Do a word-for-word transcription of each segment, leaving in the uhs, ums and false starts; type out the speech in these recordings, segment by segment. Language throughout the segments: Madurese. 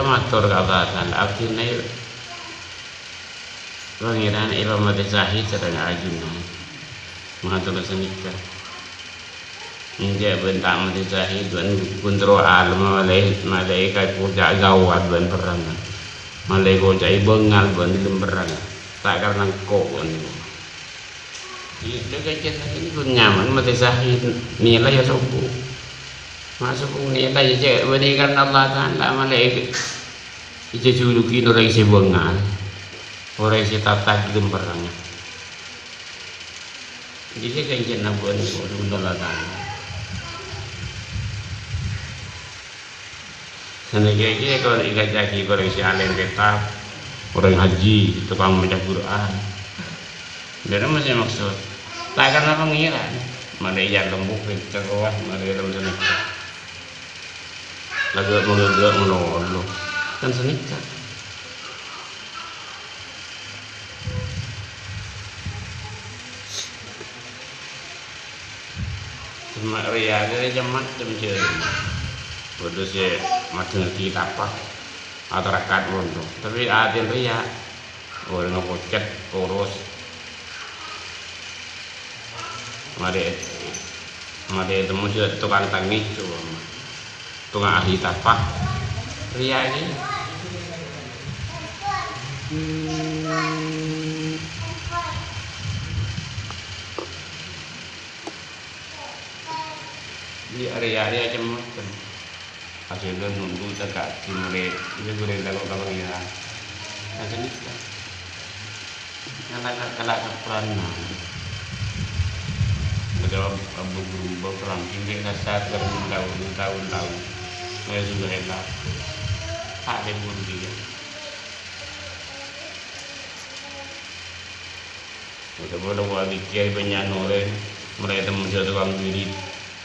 Mator ka Allah Ta'ala, abdhina Pangèran èpamatè sahid sareng ajunan. Mator sanèka. Enjâ' bân ta' matè sahid bân ghun terro alem, malaè-, malaèkat koca' ghâwât bân perrang. Malaèkat koca' èbângal bân dâlem perrang. Ta' karna engko' bân. Iyâ, ghânèka nyaman matè sahid, nilai ya sombong. Masuk nilai ya, cè', bânnè karna Allah Ta'ala, malaèkat. Èjhâjhuluki orèng sè bângal, orèng sè tata ghellem perrang. Dhika kèngèng nabbhuwân Allah Ta'ala. Sanèka kèya kèya èkaca'aghi orèng sè alim kètab, orèng haji, tokang maca Qur'an. Bâdâ masih maksud. Ta' karna Pangèran. Malè ya lembut, pènter rowa, malè lem sanèka. Lagâ' malagâ' ngono, Allah. Kan sanèka. Coma rèya rèya macem jârèya. Bâdâ sè madhengngaghi tapa, atarakat ngono. Tapè atèna rèya. Orèngnga pocet, poros. Marè, marè ètemmo jâ-, tokang tangis, coba. Tokang ahli tapa. Rèya ini. Di area-area macam-macam. Pas itu nunggu tegak di mulai, itu boleh lakukan panggilan. Nah, sini kita. Yang tak kelak peran, nah. Betul, berubah peran. Ini saya saat bertahun-tahun, tahun-tahun. Saya sudah enak. Tak ada pun dia. Udah pada wali kiai banyak noleh, mulai temu jatuh tukang wirid.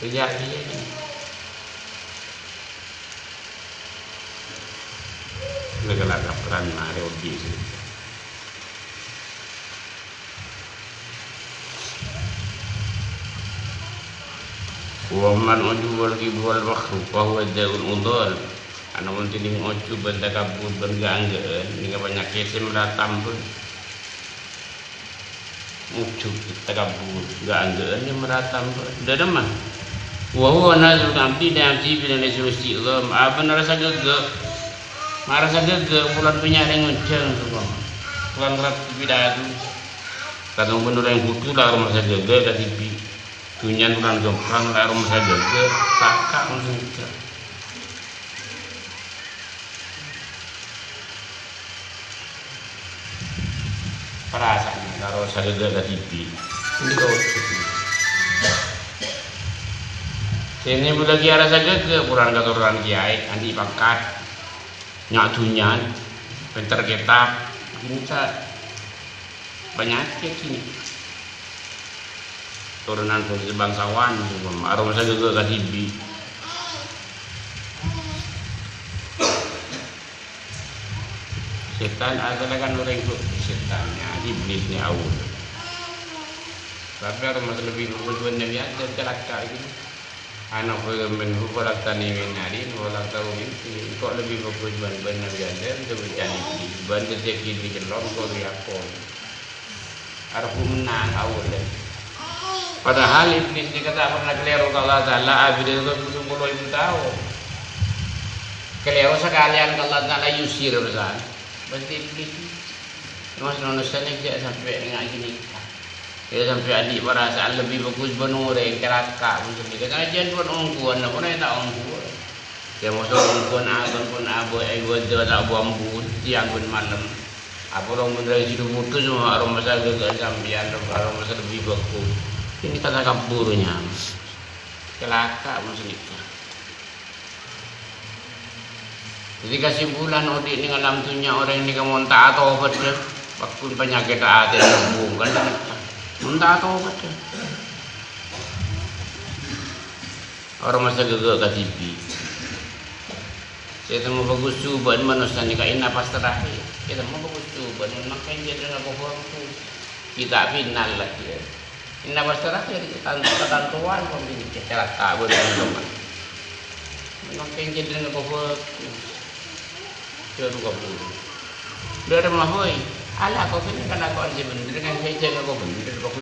Terjadi ini. Mereka lah kaperan mare odi sih. Wa man uju wal kibru wal fakhru, fa huwa da'un udhal. Ana mon tèdhing ojub bân takabbur bân ghâ-anggâ'ân, nèka panyakèt sè mara tambâ. Ojub, takabbur, ghâ-anggâ'ân sè mara tambâ. Dhâ' remma? Wa huwa nazrul abdi li abdi bi nafsi isti'zam. Abâ' rasa ghâghâ. Marasa ghâghâ, bulân bânnya' rèng ngonjhâng, songko. Bulân kerap pidato. Kadhâng bân orèng bhuto la aromasa ghâghâ kadhibi'. Dhunnyana bulân ghâmpang la aromasa ghâghâ, saka' mon sengka. Parasaan karo saghâghâ kadhibi'. Andi' kocok. Sè nèmbhâllaghi arasa ghâghâ, polana katoronan kiyaè, andi' pangkat, nya' dhunnya, pènter kètab, bisa panyakèt sini. Toronan bangsawan, aromasa ghâghâ kadhibi'. Sètan asalla kan orèng bu-, sètan, ya, iblis ni awal. Tapi aromasa lebbi bagus bân Nabi Adam, calaka' gitu. Ana' khalaqtani min narin wa khalaqtahu min tin. Engko' lebbi bagus bân, bân Nabi Adam, bân iblis. Bân dhâddhi iblis cellon, engko' lebbi akon. Arep mennang awalnya. Padahal Iblis nèka ta' pernah kalèro ka Allah Ta'ala, abidhâ ka tujuh puluh ribu taon. Kalèro sakalèyan ka Allah Ta'ala, èusir, pesan. Berarti Iblis. Mas, nonosan jhâ' sampè' ngajhi nèka. Ya, sampè' andi' parasaan lebbi bagus bân orèng, calaka', maksudnya. Kan ajân bân ongghuwân, napa ta' ongghuwân? Ya, mosok pon abon, pon abo-, ibadah ta' bu-ambun, siang bân malem. Apa rong bân rèng sèdhu putus, ma-, aromasa ghâghâ sampèyan, aromasa lebbi bagus. Ini kata kaburnya. Calaka' mon sanèka. Jadi kesimpulan, odi' nèng alam dhunnya orèng nèka mon ta' atobât, dâ. Pagghun panyakèt atè nembung, kan, sanèka. Mon ta' atobât, dâ. Aromasa ghâghâ kadhibi'. Sè ètemmo bagus cobâ'ân manossa nèka è napas terakhir. Ètemmo bagus cobâ'ân, mangkèn jhâ' dhâ' ngako bagus. Kita final lagi, ya. È napas terakhir, tanto-, katantowan pemiliknya, calaka' bân teman-teman. Mangkèn jhâ' dhâ' ngako bagus. Jhâ' nu kabur. Bâdâ mahoy, alako kènè' kalakowan sè bhendher, kan sè jhâ' lako bhendher, kok